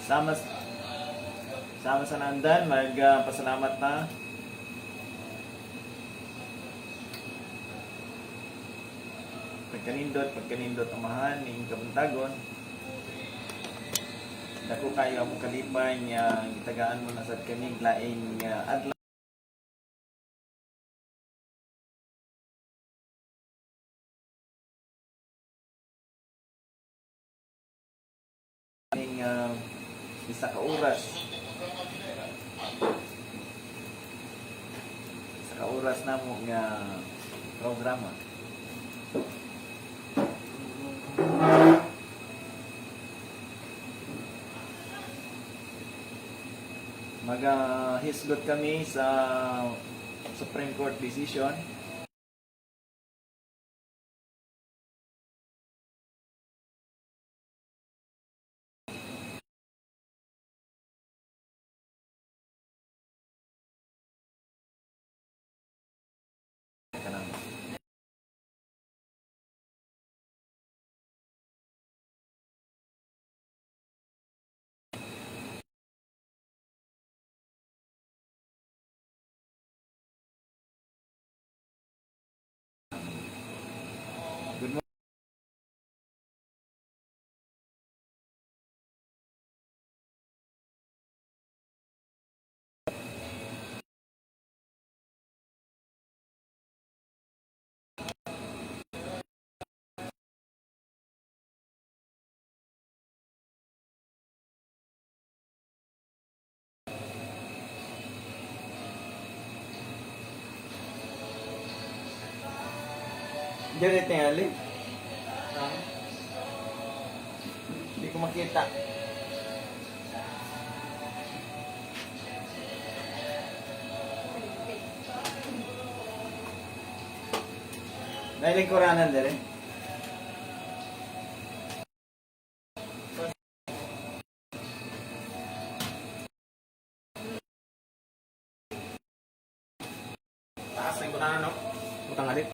Sama sama sa nandan, magpasalamat na. Pagkanindot, pagkanindot, Amahan, ning kabuntagon. Dako kayo among kalipay nga gitagaan mo na sad kami laing adlaw. Ning isa ka oras. Isa ka oras namo nga programa. Magahisgot kami sa Supreme Court decision. Kanang Good morning. Diyan ito yung alin. Hindi ko makita. Nailingkuranan din eh. Taas na yung butang, no? Butang alit.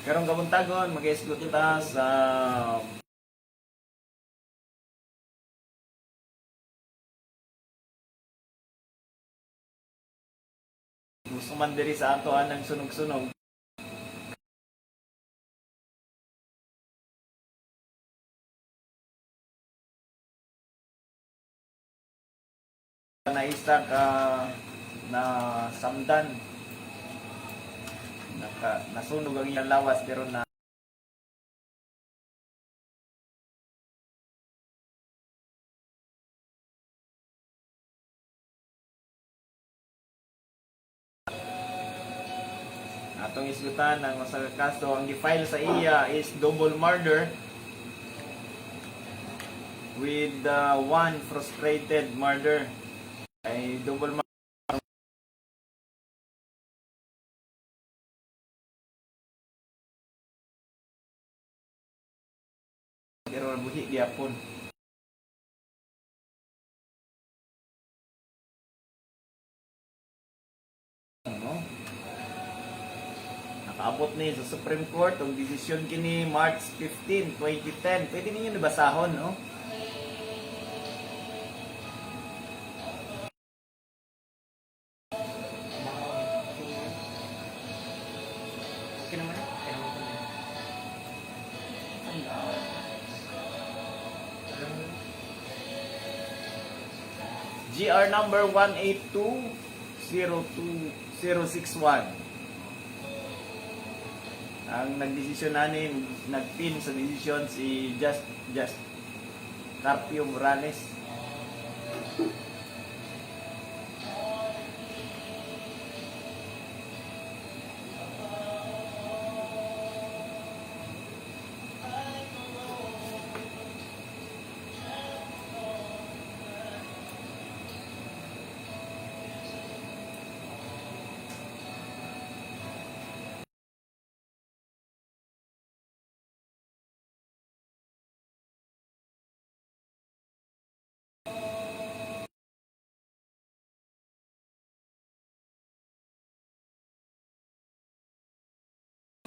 Karong kabuntagon, mag-esgot ta sa gusto man diri sa atoan ng sunog-sunog. Na isa ka na samdan, nasunog ang iyang lawas pero na atong isgutan ang usa ka kaso. Ang gi-file sa iya is double murder with one frustrated murder, ay double murder pero buhi gyapon. No? Nakaabot ni sa Supreme Court ang desisyon kini March 15, 2010. Pwede ninyo nabasahon, no? Okay naman. Okay naman po. GR number 182-02061. Ang nagdesisyon nanin, nagpin sa desisyon si Just Carpio Morales.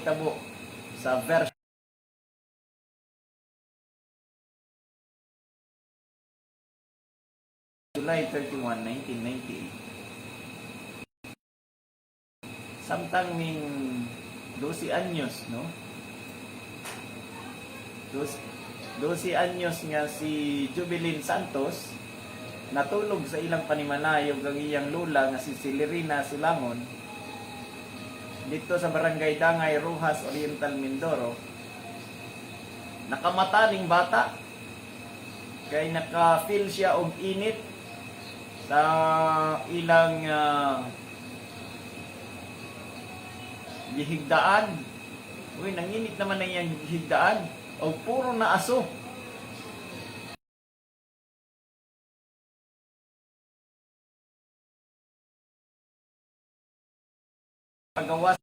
nahitabo sa version July 31, 1998. Samtang ning 12 anyos, no? 12 anyos nga si Jubilin Santos natulog sa ilang panimalay ug ang iyang lula nga si Celerina Sulangon dito sa Barangay Dangay, Rojas Oriental, Mindoro. Nakamata ning bata kay naka-feel siya og init sa ilang gihigdaan. Uy, nanginit naman ang iyang gihigdaan. O puro na aso. Pagawas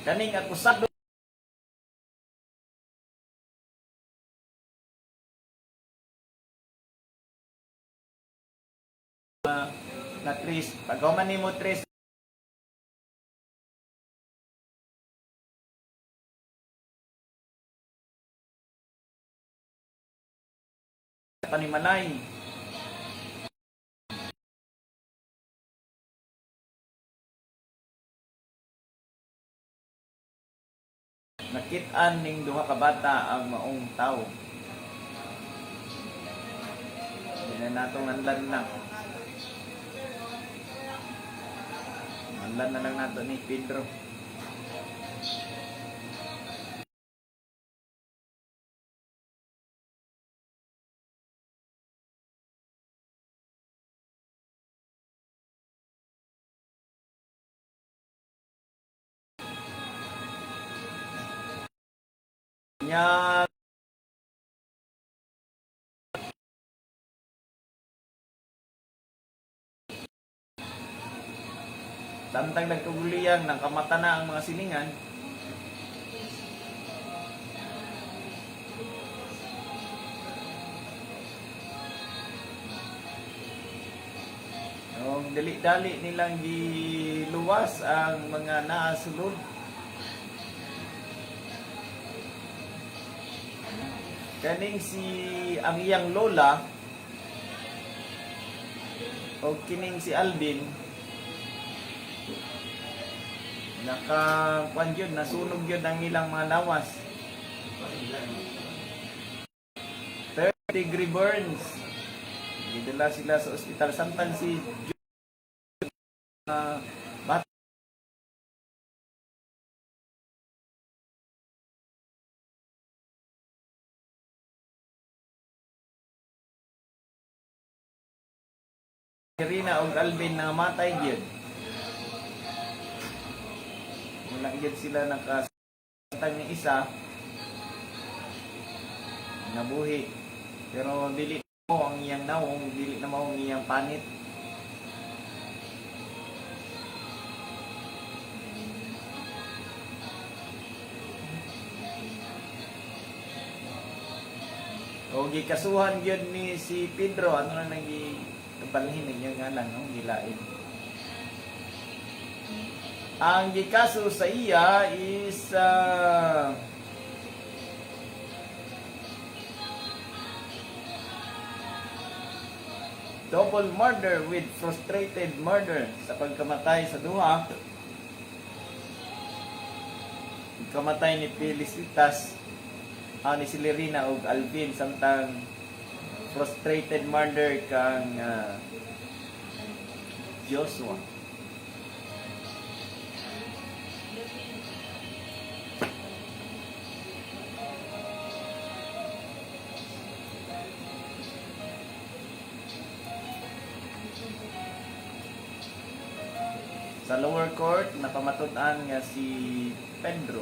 kaning akusado na Tris, paghuman nimo, Tris, panimalay. Nakit-an ning duha ka bata ang maong tawo. Di na natong anlan na. Anlan na lang nato ni Pedro. Nya samtang nagkaguliyang, nangkamata na ang mga silingan. Og dali-dali nilang giluwas ang mga naa sulod. Kaning si ang iyang lola o kining si Alvin, naka kwan yun, nasunog yun ang ilang mga lawas. Third degree burns. Gidala sila sa ospital samtang si bata Rina og Alvin na matay gyud. Wala gyud sila nakasantang ni isa nabuhi. Pero dili mo ang iyang nawong, dili na mao ang iyang panit. O gikasuhan gyud ni si Pedro, ano na nagi kabalhin ang iyang ngalan, no, gilain. Ang gikaso sa iya is double murder with frustrated murder sa pagkamatay sa duha. Pagkamatay ni Felicitas, ni si Lerina ug Alvin, samtang frustrated murder kang Joshua. Sa lower court, napamatud-an nga si Pedro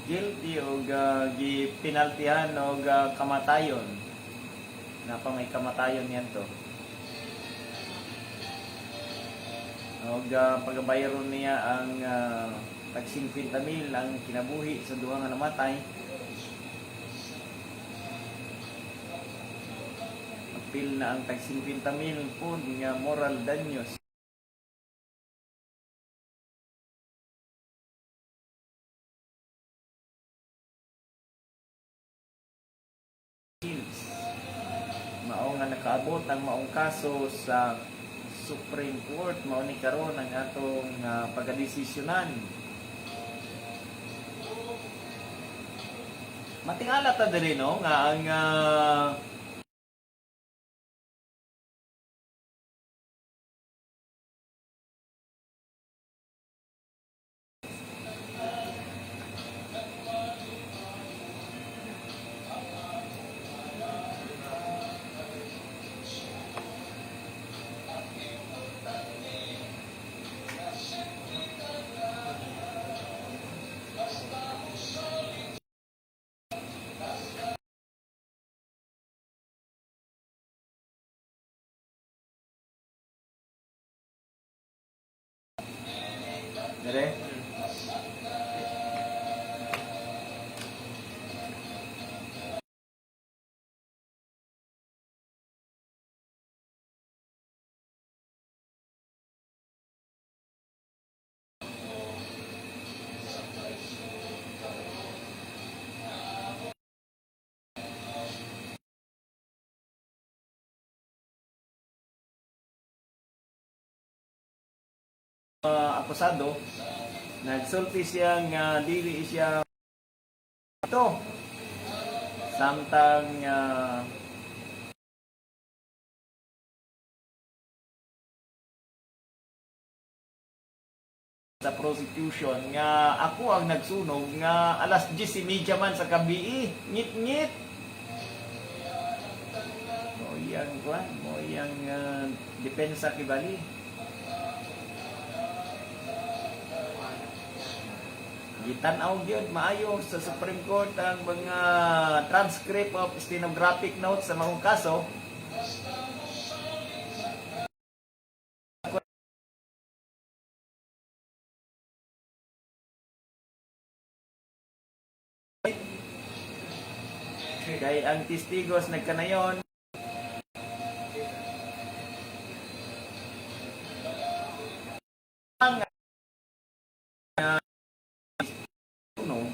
guilty og gipinaltihan og kamatayon. Napa may kamatayon yan to. Og pagabayaron niya ang tag 50 mil ang kinabuhi sa duha nga namatay. Apil na ang tag 50 mil pod nga moral danyos. Hills. Mao nga nakaabot ang maong kaso sa Supreme Court, mao ni karon ang atong pagadesisyonan. Matingala ta diri, no, nga ang dire. Akusado nagsulti siya nga dili siya ito, samtang sa prosecution nga ako ang nagsunog nga alas 10:30 man sa gabii, ngit-ngit mo iyang kwan, mo iyang depensa kibali. Gitan-aw gyud maayo sa Supreme Court ang mga transcript of stenographic notes sa maong kaso. Kay ang testigos nagkanayon ang no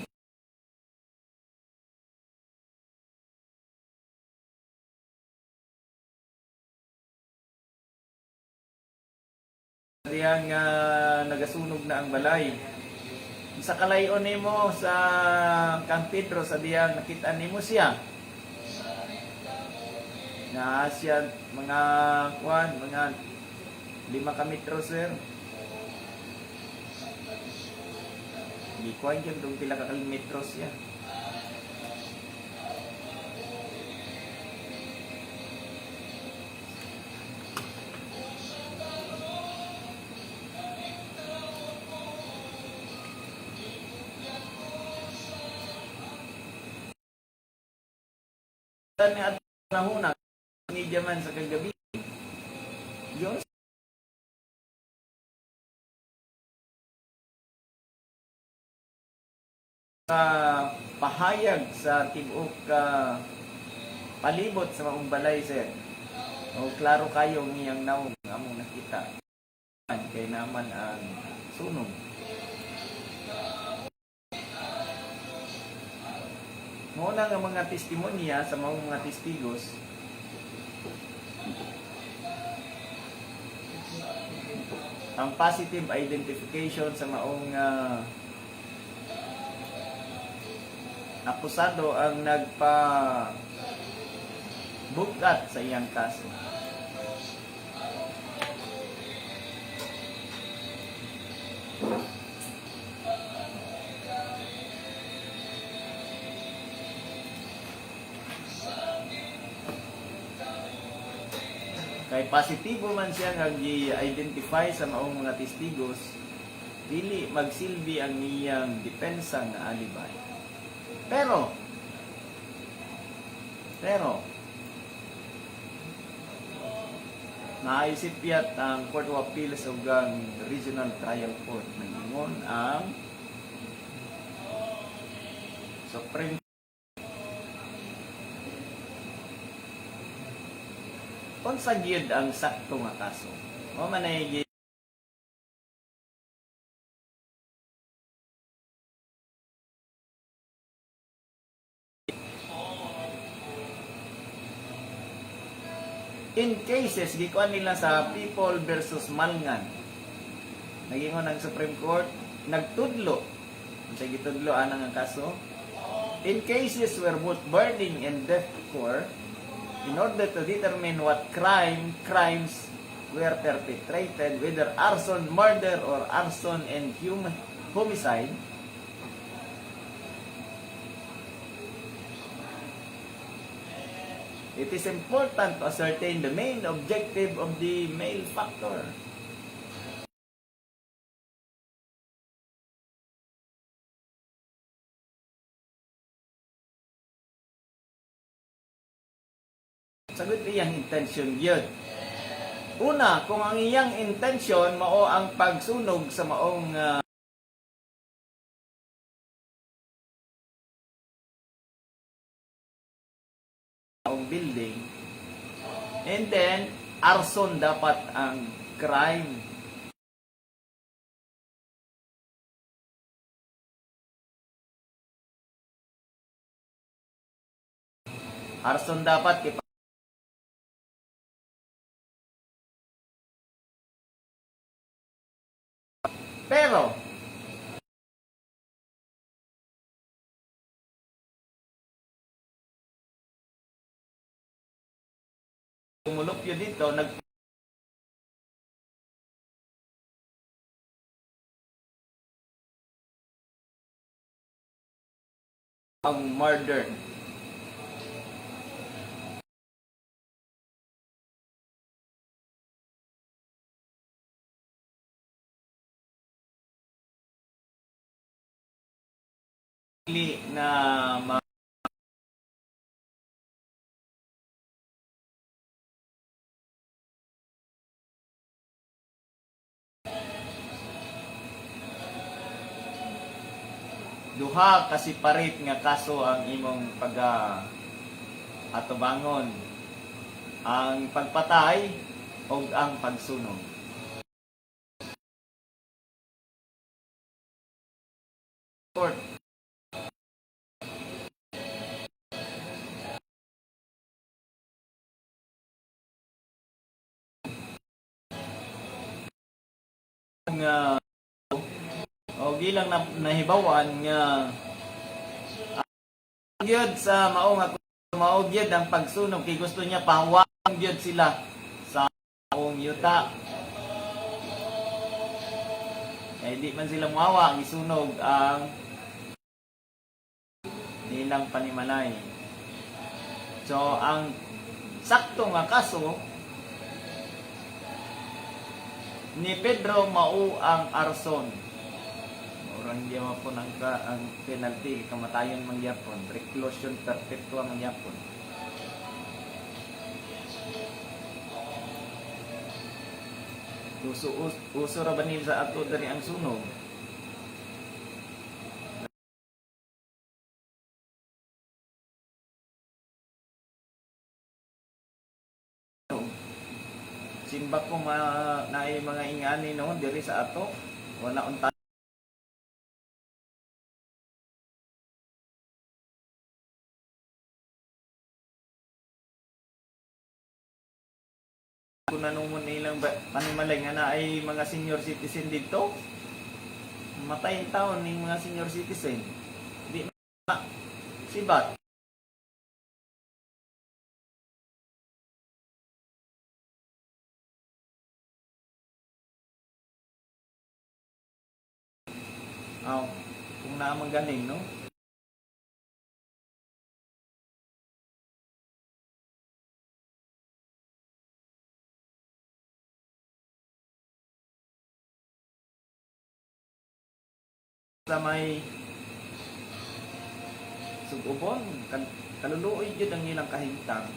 diyang nagasunog na ang balay. Sa kalayon nimo sa Kang Pedro sa diyang nakita nimo siya. Na siya mga kuan, mga 5 ka metro, sir. Di kuan yun, dong pila ka metro siya. Ni at nahuna ni man sa kagabi. Diyos pahayag sa tibuok palibot sa maong balay, sir. O klaro kayo ang iyang naong among nakita. Kay naman ang sunog. Mao na nga mga testimonya sa maong mga testigos, ang positive identification sa maong akusado ang nagpa bugat sa iyang kaso. Kay positibo man siya nga gi-identify sa maong mga testigos, dili magsilbi ang iyang depensa nga alibi. Pero Naisipyat ang Court of Appeals ug ang Regional Trial Court. Nag-ingon ang Supreme. Unsa gyud ang sakto nga kaso? Mao man ay in cases gikuan nila sa People versus Malngan. Nagingon ang Supreme Court, nagtudlo. Unsa gitudlo anang ang kaso? In cases where both burning and death occur, in order to determine what crimes were perpetrated, whether arson, murder, or arson and human homicide, it is important to ascertain the main objective of the malefactor. Sagot iyang intention yun. Una, kung ang iyang intention mao ang pagsunog sa maong maong building, and then arson dapat ang crime. Arson dapat kay pero kumulupyo dito, nag ang murder. Dili na duha kasi parit nga kaso ang imong pag atubangon, ang pagpatay o ang pagsunog. Court. Nga o gilang na, nahibawan nga ang gyud sa mao nga mao gyud ang pagsunog kay gusto niya pahuwang gyud sila sa maong yuta. Kay di man sila muawa, ang isunog ang nilang panimalay. So ang sakto nga kaso ni Pedro mao ang arson. Murang di man po ang, ang penalty, kamatayon man gyapon, reclusion perpetua man gyapon. Uso, uso ra ba nila sa ato diri ang sunog? Simba ko ma naay mga ingani no diri sa ato. Wala unta kung nanumon nilang panimalay nga na ay mga senior citizen dito. Matay taon ning mga senior citizen. Di ma sibat. Aw, kung naamang ganing, no? Sa may sugubon, kaluluoy jud ang ilang kahimtang.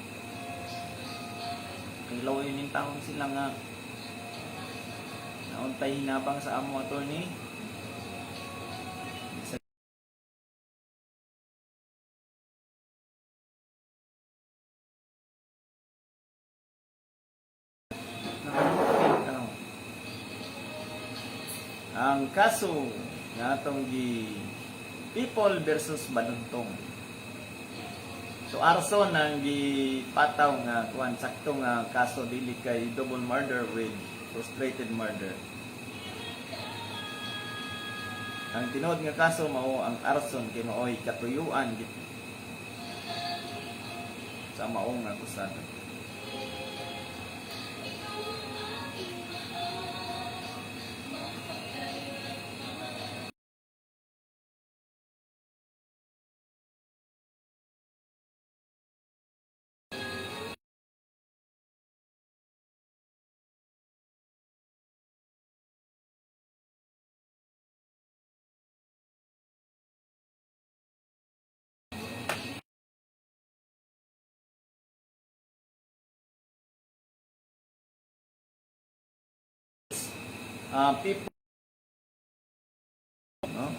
Kailaw yun yung taon sila nga nauntay hinabang sa amo, attorney. Nakalimutan. Ang kaso nga atong gi People versus Baluntong. So arson ang gipataw nga kuan, sakto nga kaso, dili kay double murder with frustrated murder. Ang tinuod nga kaso mao ang arson kay maoy katuyuan sa maong akusado. People, no?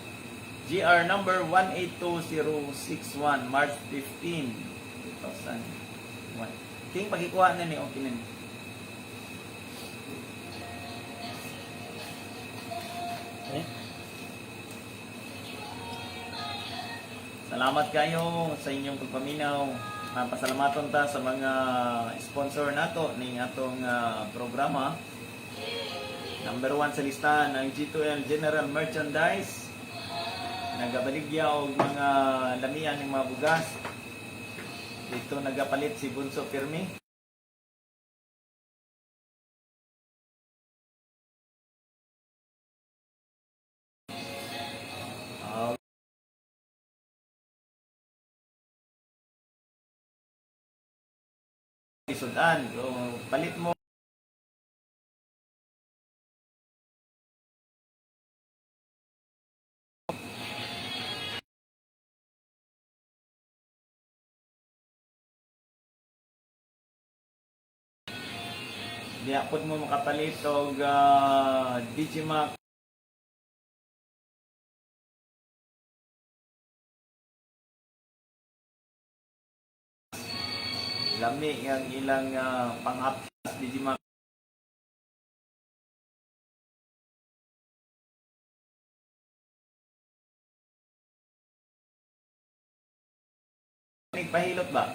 GR number 182061, March 15, 2001. King, pakikuha na ni, okay na ni. Eh? Salamat kayo sa inyong pagpaminaw. Pasalamaton ta sa mga sponsor nato ning atong programa. Number 1 sa listahan ang G2L General Merchandise. Nagabaligya og mga lamian ng mga bugas. Dito nagapalit si Bunso Pirmi. Sudan. So, palit mo diya pod mo makapalit og Digimax lami ang ilang pang-up Digimax. Pahilot ba?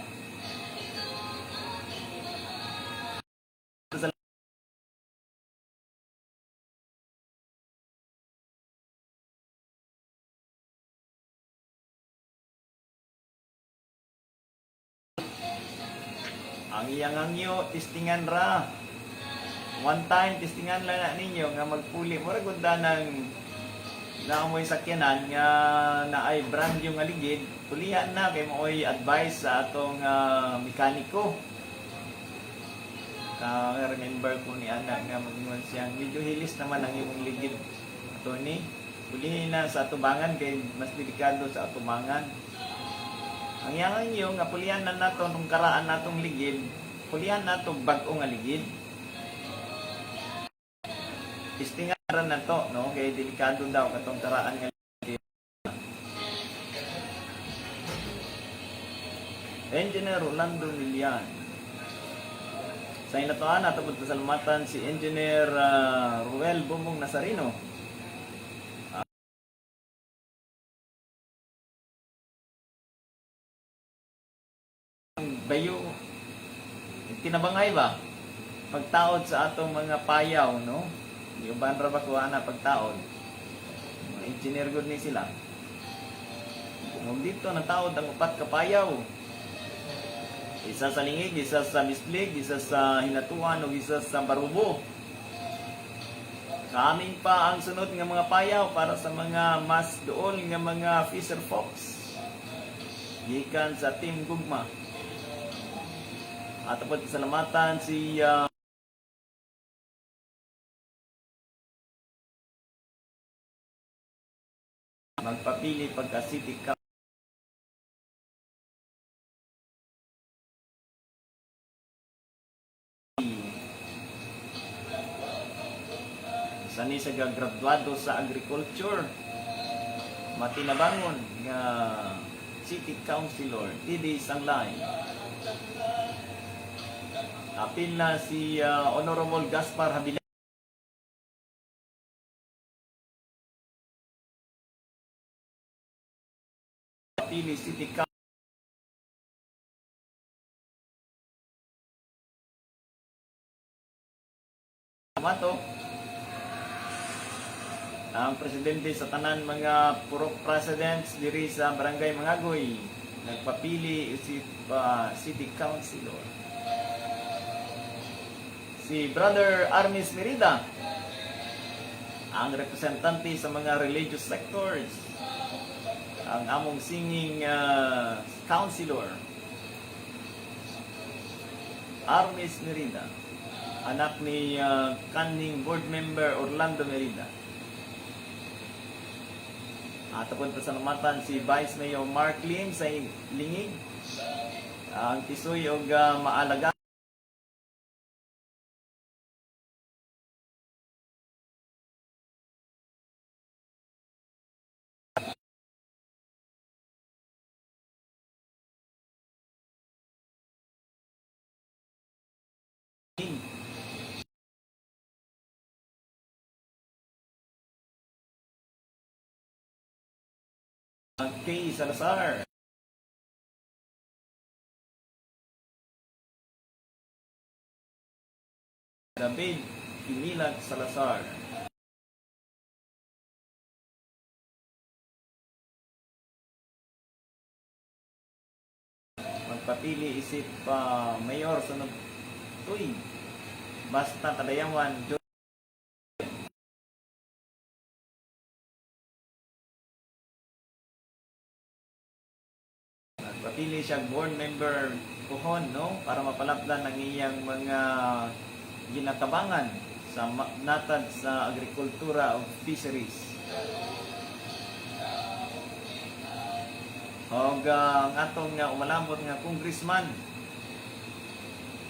Ang iyang angyo, testingan ra. One time, testingan lang na ninyo nga magpuli. Mura gunda ng naamoy sakyanan nga naay brand yung aligid, pulihan na kay mooy advice sa atong mekaniko. Ka remember ko ni ana nga magingon siya, medyo hilis naman ang imong ligid. Attorney, pulihin na sa atubangan kay mas delikado sa atubangan. Ang iyang iyo nga pulihan na nato nung karaan natong ligid, pulihan nato bag-o nga ligid. Istingaran na to, no? Kay delikado daw katong karaan nga ligid. Engineer Rolando Milian. Sa inatuan, natapod pasalamatan si Engineer Ruel Bumbong Nazareno. Ang bayo, tinabangay ba? Pagtaod sa atong mga payaw, no? Iuban ra ba kuha na pagtaod? Mga engineer good ni sila. Kung dito nataod ang upat ka payaw. Isa sa Lingig, isa sa Bislig, isa sa Hinatuan, ug isa sa Barubo. Kaming pa ang sunod nga mga payaw para sa mga mas dool nga mga fisher folks. Gikan sa Team Gugma. At po salamatan si magpapili pagka City County Sani sa graduado sa agriculture. Matinabangon nga City Councilor Didi Sanglay. Apil na si Honorable Gaspar Habilera. Pili City Council Mato, ang presidente sa tanan mga purok presidents diri sa Barangay Mangagoy, nagpapili si City Councilor. Si Brother Armis Merida, ang representante sa mga religious sectors, ang among singing councilor, Armis Merida, anak ni kaning board member Orlando Merida. At apon pasalamatan si Vice Mayor Mark Lim sa lingig, ang tisoy og maalaga Kay Salazar. David Kimilag Salazar. Magpapili isip mayor sa tuig. Basta kadayawan. Nagpapili siya board member kuhon, no, para mapalapdan ang iyang mga ginatabangan sa natad sa agrikultura o fisheries. Og ang atong nga umalambot nga congressman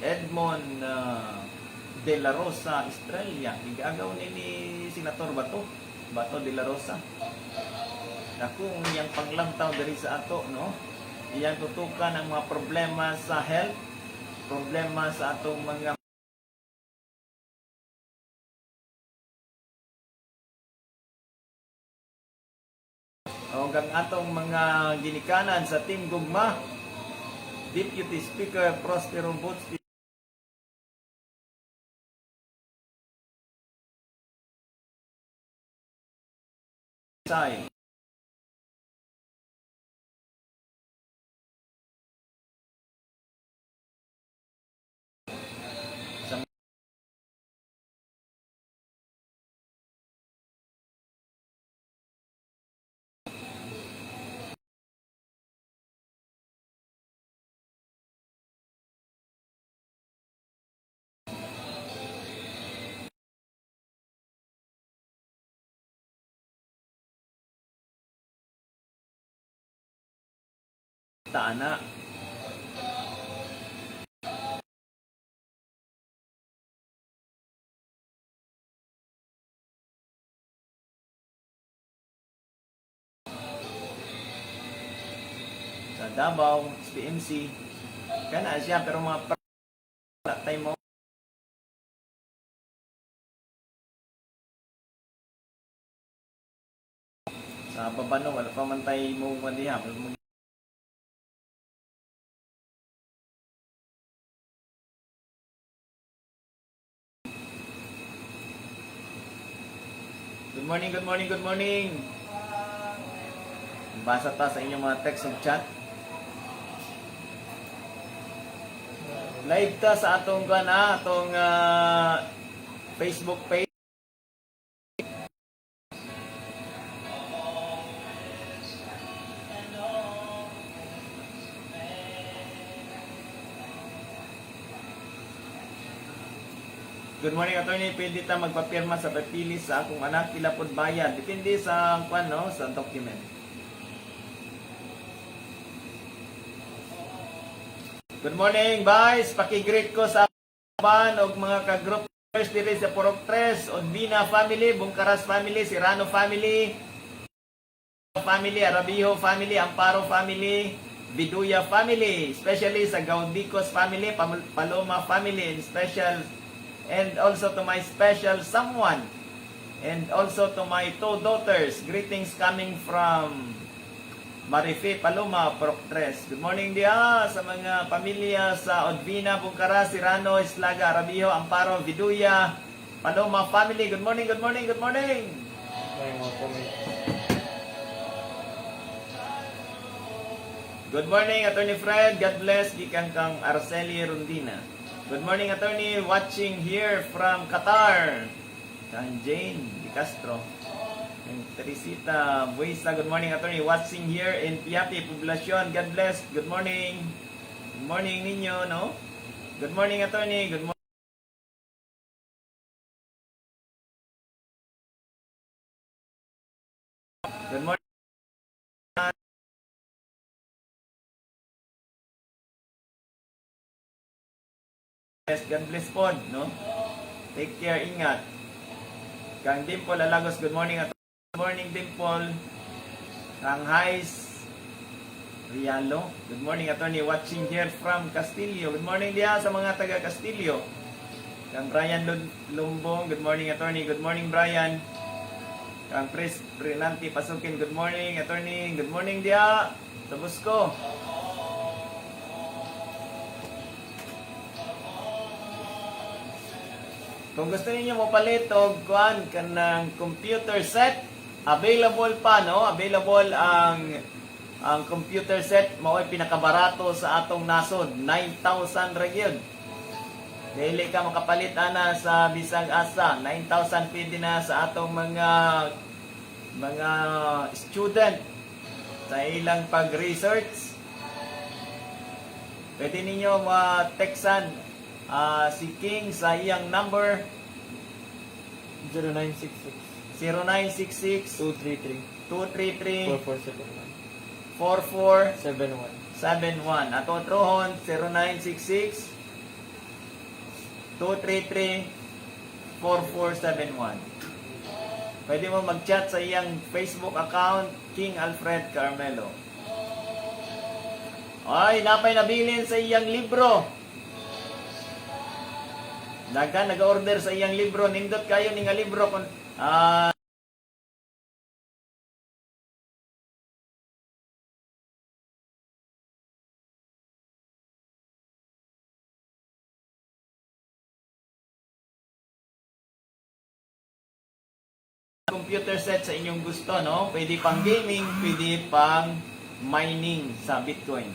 Edmond De La Rosa Estrella, gigagaw ni Senator Bato Bato De La Rosa. Naku, ang iyang panglantaw diri sa ato, no, iyang tutukan ang mga problema sa health, problema sa atong mga og ang atong mga ginikanan sa Team Gugma, Deputy Speaker Prospero Boots Sai. Sa Taana. Sa Davao, SPMC, kana siya, pero mga tayo mo sa babano, wala pa man tayo mo diha. Good morning, good morning, good morning. Basa ta sa inyong mga text ug chat. Live ta sa atong kuan, atong Facebook page. Good morning, attorney. Pwede ta magpapirma sa pagpili sa akong anak, pila pod bayad? Depende sa kwan, no, sa document. Good morning, Vice. Paki-greet ko sa ban og mga ka-group. Diri sa Purok 3, Odbina family, Bungkaras family, Serrano family, family, Arabijo family, Amparo family, Biduya family, especially sa Gaudicos family, Paloma family, and special, and also to my special someone, and also to my two daughters. Greetings coming from Marife Paloma, Purok 3. Good morning diha sa mga pamilya sa Odvina, Bungkara, Serrano, Islaga, Arabijo, Amparo, Viduya, Paloma family. Good morning, good morning, good morning. May mga comment. Good morning, Attorney Fred. God bless. Gikan kang Arceli Rondina. Good morning, Attorney. Watching here from Qatar. Kang Jane Di Castro. And Teresita Buisa. Good morning, Attorney. Watching here in Piapi, Poblacion. God bless. Good morning. Good morning ninyo, no? Good morning, Attorney. Good morning. Good morning. Yes, God bless po, no? Take care, ingat. Kang Dimple Alagos, good morning at good morning, Dimple. Kang Hais Rialo, good morning, attorney, watching here from Castillo. Good morning diya sa mga taga Castillo. Kang Brian Lumbong, good morning, attorney. Good morning, Brian. Kang Pres Prenanti Pasukin, good morning, attorney. Good morning diya sa Busco. Kung gusto niyo mo palit og kuan kanang computer set, available pa, no? Available ang computer set, mao'y pinakabarato sa atong nasod, 9,000 ra gyud. Dili ka makapalit ana sa bisag asa, 9,000 pwede na sa atong mga student sa ilang pag-research. Pwede ninyo ma-textan si King sa iyang number 0966 0966 233 233 4471 4471. 71. Ato trohon 0966 233 4471. Pwede mo mag-chat sa iyang Facebook account, King Alfred Carmelo. Ay, napay nabilin sa iyang libro. Daghan nag-order sa iyang libro. Nindot kayo ni nga libro kon computer set sa inyong gusto, no? Pwede pang gaming, pwede pang mining sa Bitcoin.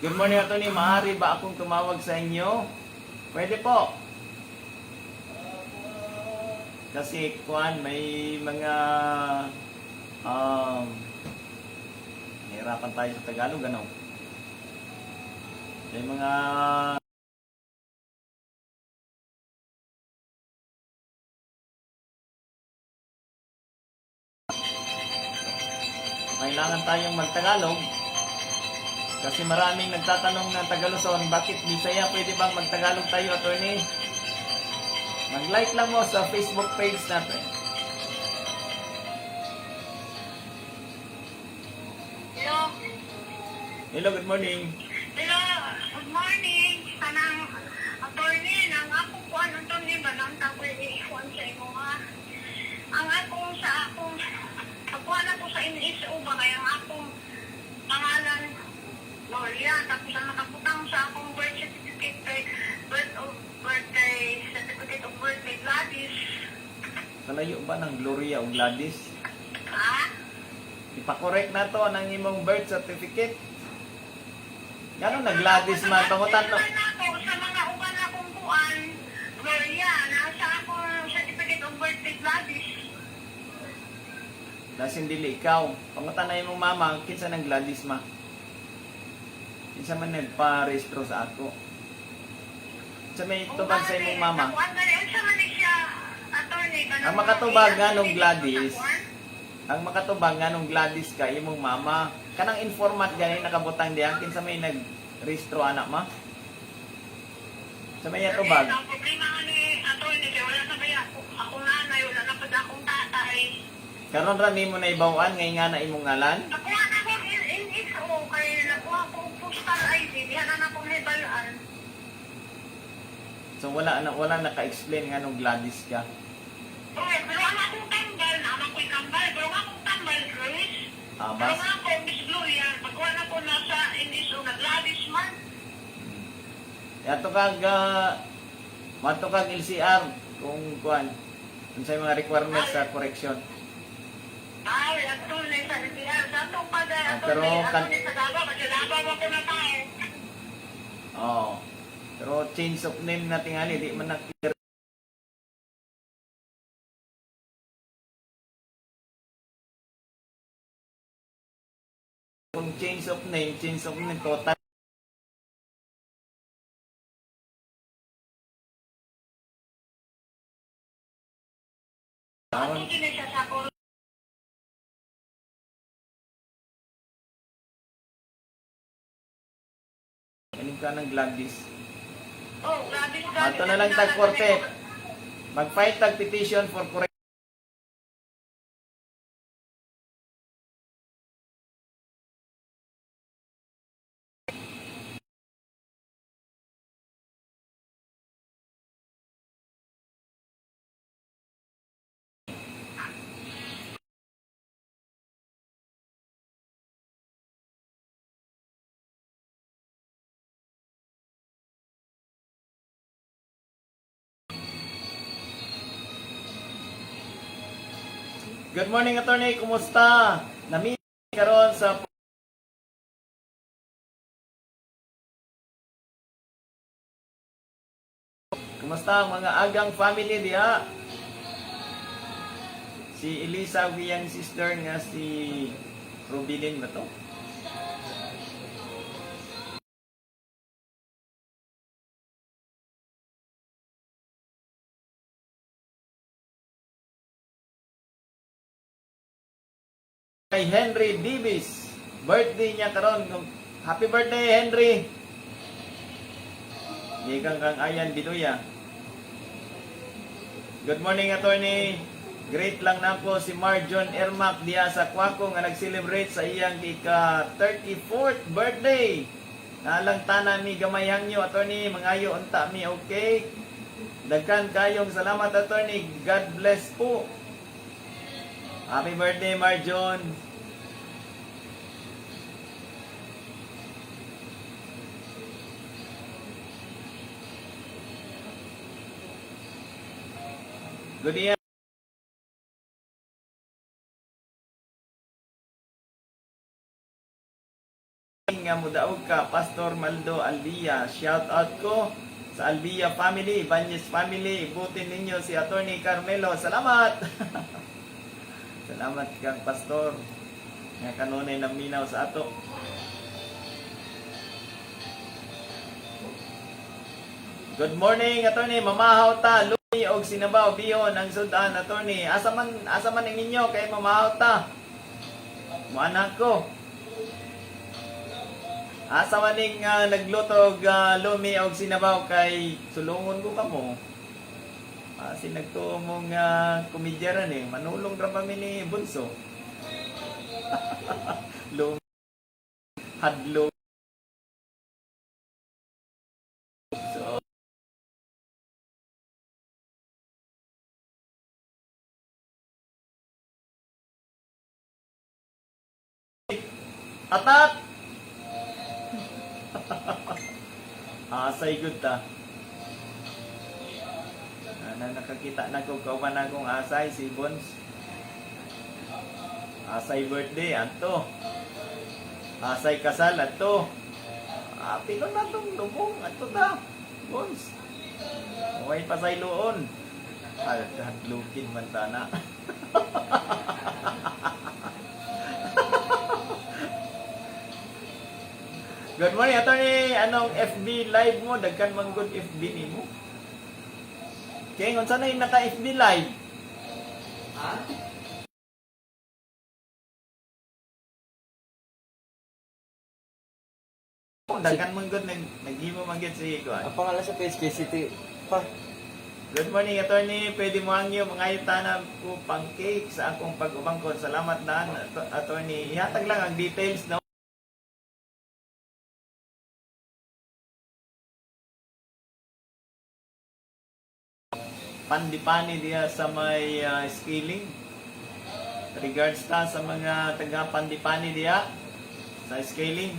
Good morning, Atty. Maaari ba akong tumawag sa inyo? Pwede po. Kasi kuan may mga nahirapan tayo sa Tagalog, ano? May mga kailangan tayong magtagalog kasi maraming nagtatanong ng Tagaluson, bakit Bisaya, pwede bang magtagalog tayo, attorney? Mag-like lang mo sa Facebook page natin. Hello. Hello, good morning. Hello. Good morning. Kanang attorney, nang ako po ano attorney ba nang tapoy iwan sa imo ha. Ang akong sa akong ako na ko sa NSO ba kaya ang akong pangalan Gloria, tapos ang nakabutang sa akong birth certificate kay birth of birthday certificate of birth kay Gladys. Kalayo ba ng Gloria o Gladys? Ha? Ipakorek na to ng imong birth certificate. Gano'n na Gladys man? Pangutan no. Sa ako, sa mga uban akong kuan, Gloria, nasa akong certificate of birth kay Gladys. Dasin dili ikaw. Pangutan na imong mama, kinsa ng Gladys ma? Kinsa man nagpa-rehistro sa ako? Sa may tubag sa imong mama. Nakuan gani unsa man ni siya, attorney ba? Ang makatubag nganong Gladys, ang makatubag nganong Gladys ka imong mama. Kanang informant gani nakabutang diha kinsa may nagrehistro anak ma? Sa may atubag. Ang problema nga ni attorney kay wala sa baya ako nanay, wala na pud akong tatay. Karon ra nimo na ibawaan ngay nga na imong ngalan. Nakuha na ko NSO kay nakuha ko og postal ID, diha na na akong hibalaan. So wala na wala naka-explain nganong Gladys ka. Okay, pero ang akong tambal, naman ko'y tambal, pero ang akong tambal, Grace. Pero Abas. ang ako, Miss Gloria, pagkuha na ko nasa NSO na Gladys man. Ato kag mato kag LCR kung kuan unsay mga requirements sa correction. Ay, attorney sa NPR. Sa atong pag Ah, pero attorney, attorney sa Davao, kasi Davao ako na tao. Oo. Pero change of name na tingali di man na clear. Kung change of name total. Ato din siya sa ako. Kaning ka ng Gladys. Oh, Gladys, Gladys. Ato na lang tag korte. Mag-file tag petition for correction. Good morning, attorney. Kumusta? Nami karon sa Kumusta ang mga agang family diha? Si Elisa ug iyang sister nga si Rubilin ba to? Kay Henry Davis. Birthday niya karon. Happy birthday, Henry. Gikan kang Ayan Biduya. Good morning, attorney. Great lang nako si Marjon Ermac diya sa Kwako nga nag-celebrate sa iyang ika 34th birthday. Nalang tanan mi gamay hangyo, attorney, mangayo unta mi, okay? Dagkan kayong salamat, attorney. God bless po. Happy birthday, Marjon. Good evening. Nga mudaog ka, Pastor Maldo Albia. Shout out ko sa Albia family, Ibanez family. Ibutin ninyo si Attorney Carmelo. Salamat! Salamat kang Pastor. Nga kanunay naminaw sa ato. Good morning, attorney. Mamahaw ta, lumi og sinabaw bihon ang sudan, attorney. Asa man ang inyo kay mamahaw ta. Muanak ko. Asa man ning nagluto og lumi og sinabaw kay sulungon ko kamo. Sinagtuo mong komedyaran eh. Manulong ra pa mi ni Bunso. Lumi. Hadlo. So, atak! Asay good ta. Ana nakakita na ko kauban na akong asay si Bons. Asay birthday anto. Asay kasal anto. Ah, pilo na tong lubong anto ta. Bons. Okay pa sa iluon. Hadlukin man ta na. Good morning, attorney. Anong FB live mo? Dagkan man good FB nimo. Kaya unsa na yung naka FB live? Ha? Dagkan man good naghimo man gyud si kuan. Ang pangalan sa page kay City pa. Good morning, attorney. Pwede mo ang iyo mga tanan ko pang cake sa akong pag-ubangkon. Salamat na, attorney. Ihatag lang ang details, no? Pandipani diya sa may scaling. Regards ta sa mga taga Pandipani diya sa scaling.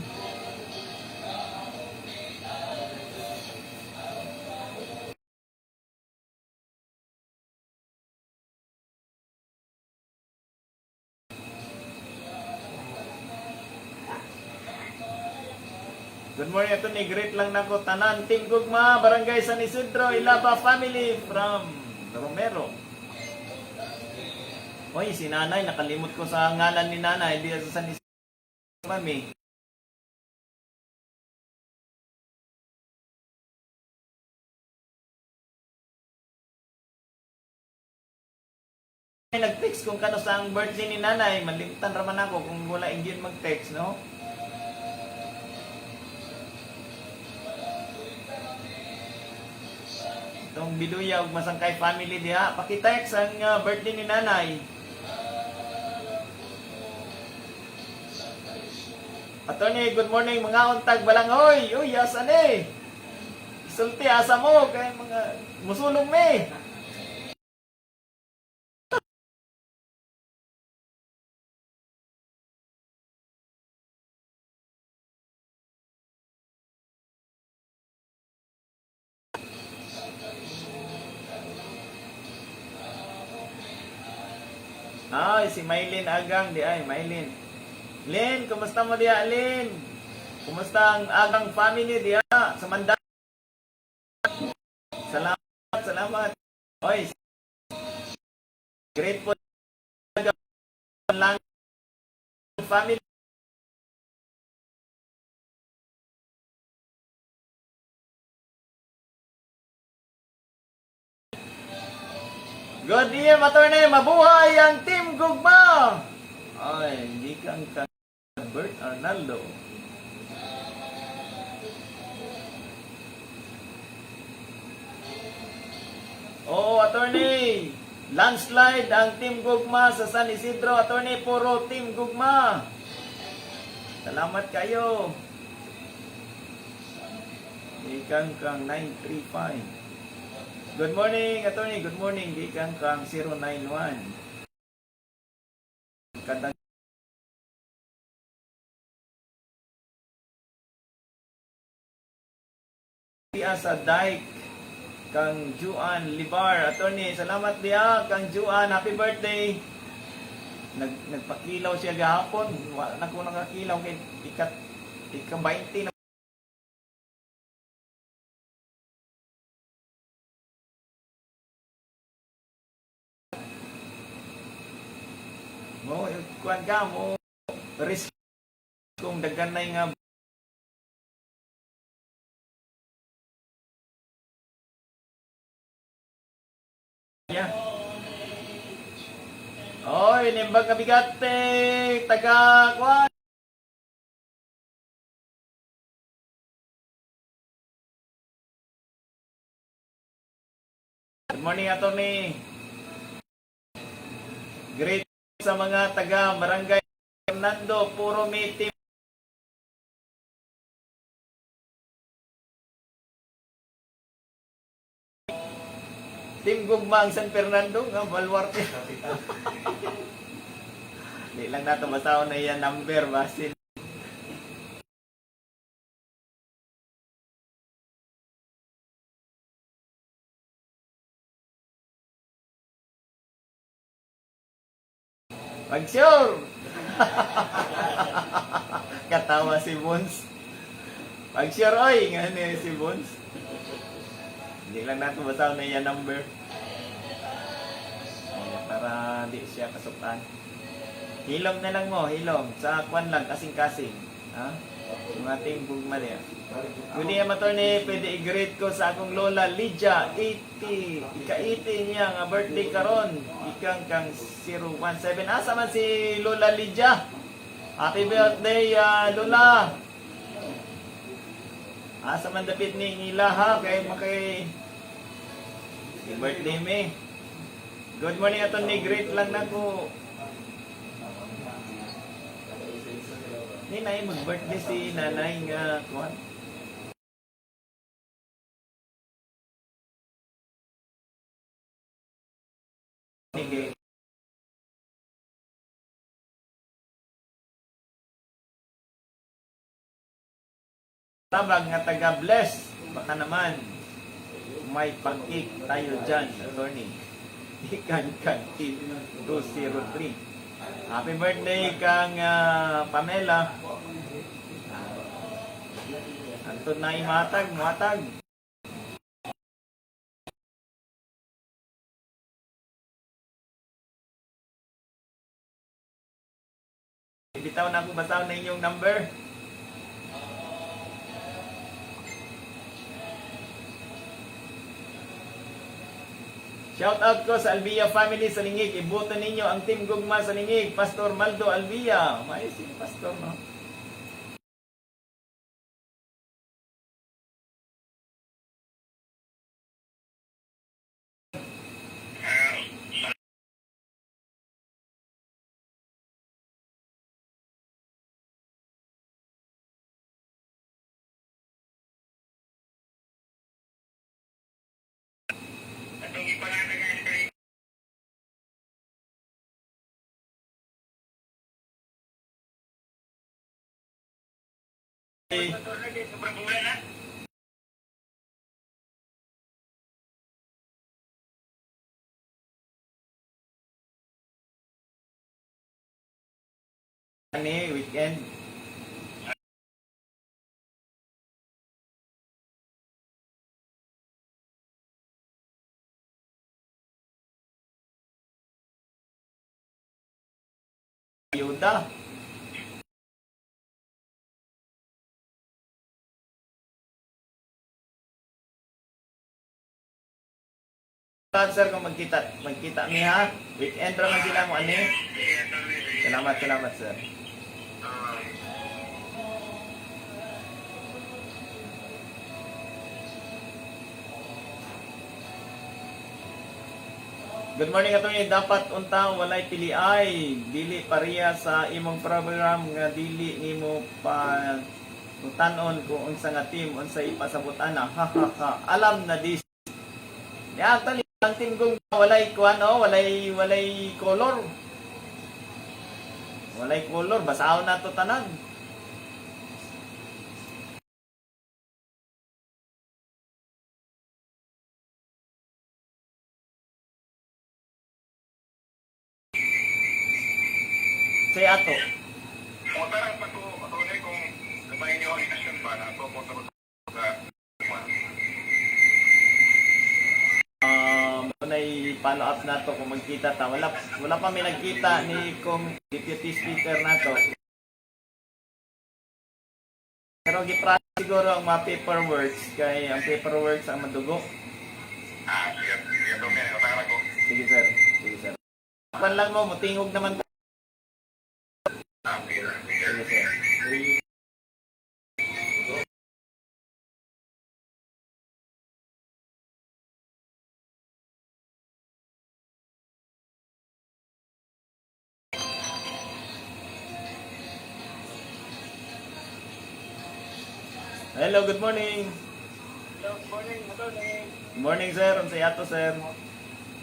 Good morning, attorney. Great lang nako tanan. Team Gugma, Barangay San Isidro, Ilaba family from Romero. Oy, si nanay, nakalimot ko sa ngalan ni nanay. Di sa San Isidro, mami. Ay, nag-text kung kano sa ang birthday ni nanay. Malimtan raman ako kung wala ingin mag-text, no? Itong Biluya ug Masangkay family diha. Paki-text ang birthday ni nanay. Attorney, good morning mga untag balanghoy. Uy, asa ni? Sulti asa mo kay mga musulong me. Ay, si Maylin Agang di ay, Maylin. Lin, kumusta mo diya, Lin? Kumusta ang Agang family diya sa Manda? Salamat, salamat. Oy, grateful lang family. Good evening, attorney. Mabuhay ang Team Gugma! Ay, hindi kang ka Bert Arnaldo. Oo, attorney. Landslide ang Team Gugma sa San Isidro. Attorney, puro Team Gugma. Salamat kayo. Ikang kang 935. Good morning, attorney. Good morning. Gikan kang 091. Kadang Diya sa Dike kang Juan Libar. Attorney, salamat diya kang Juan. Happy birthday. Nagpakilaw siya gahapon. Wala na ko nakakilaw kay ikat ika 20 na. Mo kuan ka mo risk kung daghan na nga. Yeah. Oy, nimbang kabigate, taga kuan. Good morning, attorney. Great sa mga taga Barangay Fernando, puro may team. Team Gugma ang San Fernando nga baluarte. Di lang nato basahon na iya number basin. Pag sure. Katawa si Bones. Pag sure oy, nga ni si Bones. Hindi lang nato basahon na iya number. Ayan, para di siya kasukan. Hilom na lang mo, hilom. Sa kwan lang, kasing-kasing. Ha? Mga Team Gugma niya. Good day, attorney. Pwede i-greet ko sa akong lola, Lydia, 80. Ika-80 niya nga birthday karon. Ikang kang 017. Asa man si Lola Lydia? Happy birthday, Lola! Asa man dapit ni nila ha? Kay makay birthday me. Good morning, attorney. Greet lang nako. Ni nay mag-birthday si nanay nga kuan. Ni kay Tabag nga taga bless. Baka naman may pangkik tayo dyan, attorney. Ikan kan 203. Happy birthday kang Pamela. Anton na imatag, muatag. Bitaw na ako basahon na inyong number. Shout out ko sa Alvia family sa Lingig. Ibuto ninyo ang Team Gugma sa Lingig. Pastor Maldo Alvia. May si Pastor, no? Atong ipanatagan kay attorney kay sobrang bulan na. Ani, weekend. Ayuda. Sir, kung magkita mi ha. Weekend ra man sila mo ani. Sige, attorney. Sige. Salamat, salamat sir. Ah. Good morning, attorney. Dapat unta walay piliay. Dili pareha sa imong program nga dili nimo pa tanon kung unsa nga team unsa ipasabot ana. Ha ha ha. Alam na this. Ya, actually ang team kong walay kuan oh, walay color. Walay color, basaon na to tanan. Say ato. Mutara pa ko, attorney, kung kabahin niyo ang inasyon ba na ako mo sa Unay follow up na to kung magkita ta. Wala pa may nagkita ni kung deputy speaker na to. Pero gipra siguro ang mga paperworks kay ang paperworks ang madugo. Ah, sige, sige, attorney, mutara ko. Sige sir, sige sir. Pan lang mo, mutingog naman ta. Ah, sige, sige. Sige sir. Hello, good morning. Good morning, attorney. Good morning, sir. Unsay ato, sir?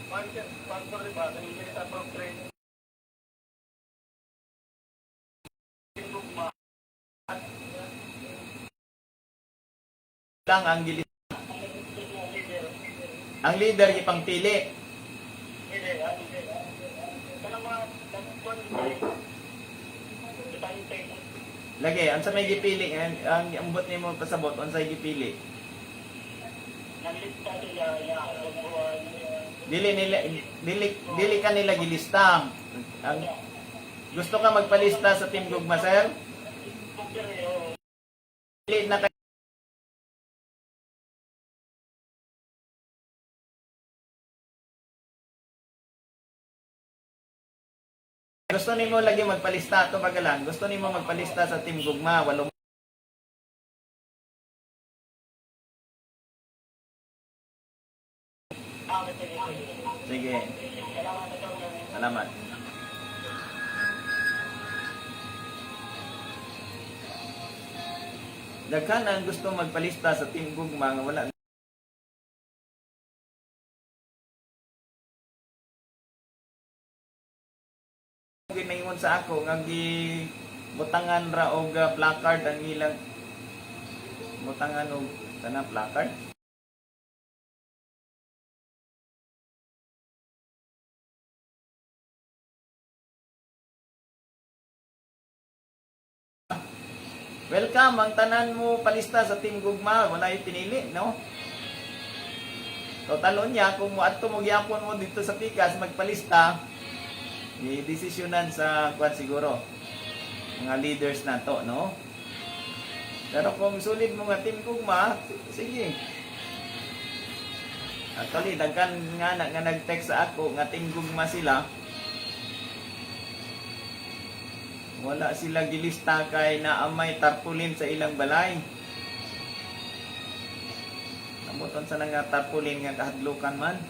Sponsor, di ba? Kanina kita from train. Lang ang gilis. Ang leader gipangpili. Lagi, unsa may gipili ang ambot nimo pasabot unsay gipili? Dili nila dili ka nila gilista. Ang gusto ka magpalista sa Team Gugma, sir? Dili na kay gusto nimo lagi magpalista ato bagalan. Gusto nimo magpalista sa Team Gugma, walo. Okay, sige, sige. Sige. Salamat, attorney. Salamat. Daghan ang gusto magpalista sa Team Gugma nga wala ginaingon sa ako nga gi butangan ra og placard ang ilang butangan og kanang placard. Welcome ang tanan mo palista sa Team Gugma, wala yung pinili, no? Total niya kung moadto mo gyapon mo dito sa Pikas magpalista, ni desisyonan sa kwan siguro mga leaders na to, no? Pero kung sulit mo nga Team Gugma, sige. Actually, daghan nga na, nga nag-text sa ako nga Team Gugma sila. Wala sila gilista kay naamay tarpaulin sa ilang balay. Namuton sa nga tarpaulin nga kahadlukan man.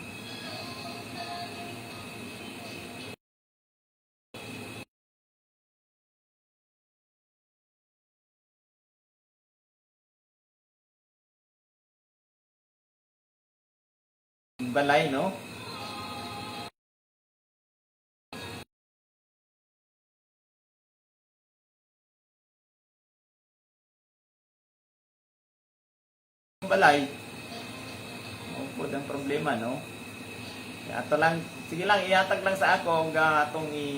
Balay, no? Balay. Mao ang problema, no? Kaya ato lang, sige lang, ihatag lang sa ako nga atong i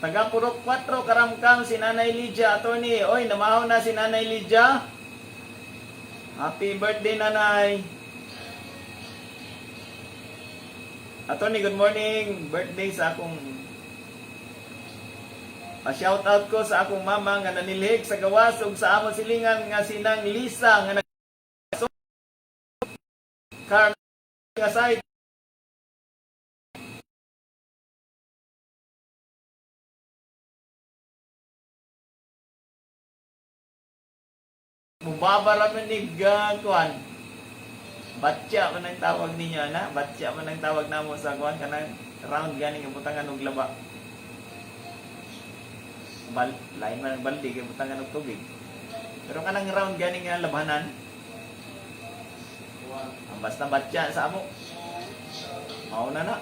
Taga Purok 4, Karamkam, si Nanay Lydia, attorney. Oy, namahaw na si Nanay Lydia. Happy birthday, Nanay. Attorney, good morning. Birthday sa akong Pa-shout out ko sa akong mama nga nanilhig sa gawas ug sa among silingan nga sinang Lisa nga nag Car nga side. Mubaba ra man ni kuan. Batya man ang tawag ninyo na, batya man ang tawag namo sa kuan kanang round gani nga butangan og laba. Bal lain man ang balde kay butangan og tubig. Pero kanang round gani nga labanan. Ang basta batya sa amo. Mao na na.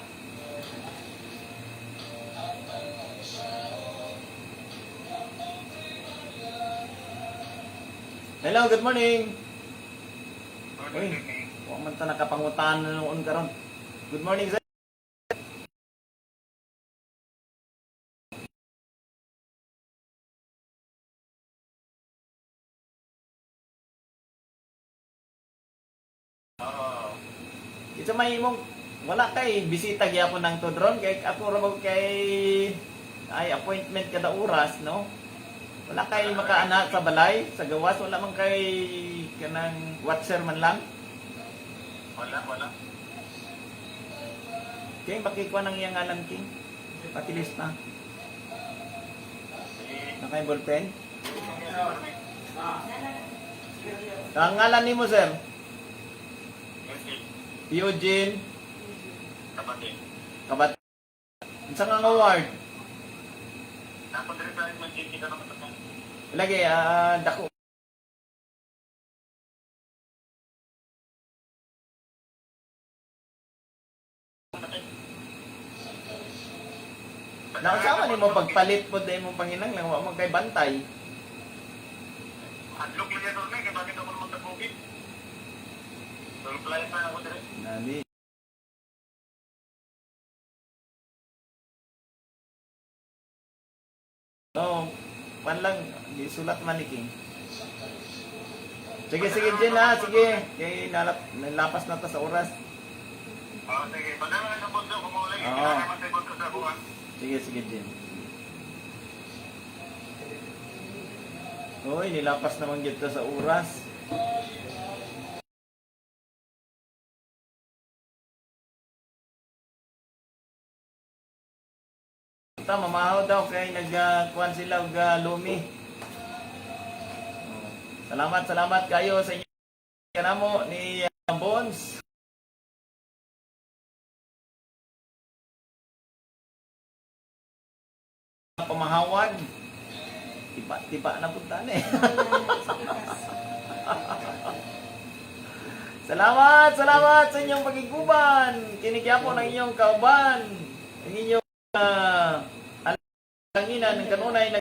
Hello, good morning. Uy, wa man ta nakapangutan na noon karon. Good morning, sir. Kinsa may imong wala kay bisita gyapon ng tudron kay ako ra man kay ay appointment kada oras, no? Wala kay makaana sa balay, sa gawas wala man kay kanang watcher man lang. Wala, wala. King, pakikuha ng iyang ngalan, King. Pakilista. Naka yung ballpen? Ang ngalan nimo, sir? Eugene, Eugene Kabate. Kabat. Unsa nga nga ward? Dapat rin tayo mag-GT ka naman sa Lagi, dako. Naunsa man nimo pagpalit pod dahil mong panginang lang wa man kay bantay. Adlok lang yan eh, kaya bakit ako naman tagugit? Reply pa ako dire. Nani. Oh, pan lang gisulat man ni King. Sige, sige, Jen ha, sige. Kay nalapas na ta sa oras. Oh, sige. Padala na sa bunso kung maulay. Oo. Kailangan sa bunso sa buwan. Sige, sige, Jen. Uy, nilapas naman gyud ta sa oras. Ta mamahaw daw kay nagkuan sila og lumi. Oh, salamat, salamat kayo sa inyo kanamo ni Bones. Pamahawan. Tiba, tiba na punta na eh. Salamat, salamat sa inyong pagiguban. Kinikyapo ng inyong kauban. Ang inyong alanginan ng kanunay na